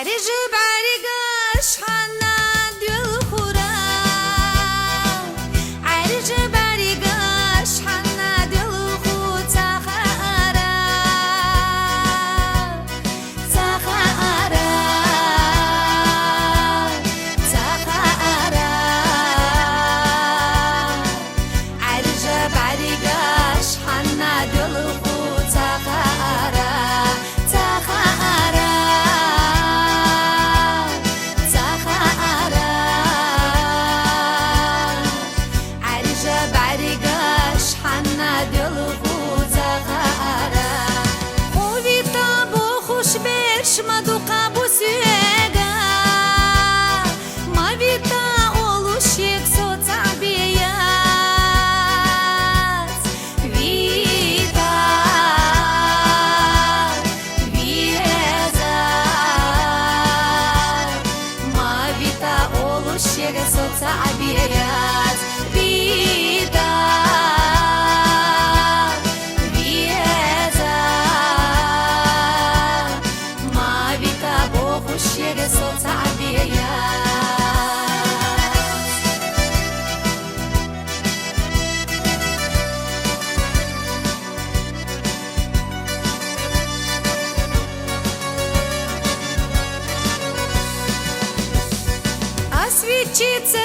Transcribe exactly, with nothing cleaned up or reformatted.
Ӏаржа бӀаргаш хьанна делхура, Ӏаржа бӀаргаш хьанна делху ца хаара, ца хаара, ца хаара. Ӏаржа бӀаргаш хьанна делху ца хаара, ца хаара, ца хаара. Ӏаржа бӀаргаш хьанна делху ца хаара. Хьо вита бохуш берш ма дукха бу соьга, ма вита олуш егг со цхьа беяц. Вита, веза, ма вита олуш егг со цхьа беяц. Вита, веза, ма вита бохуш егг со цхьа беяц. Ас вичча ца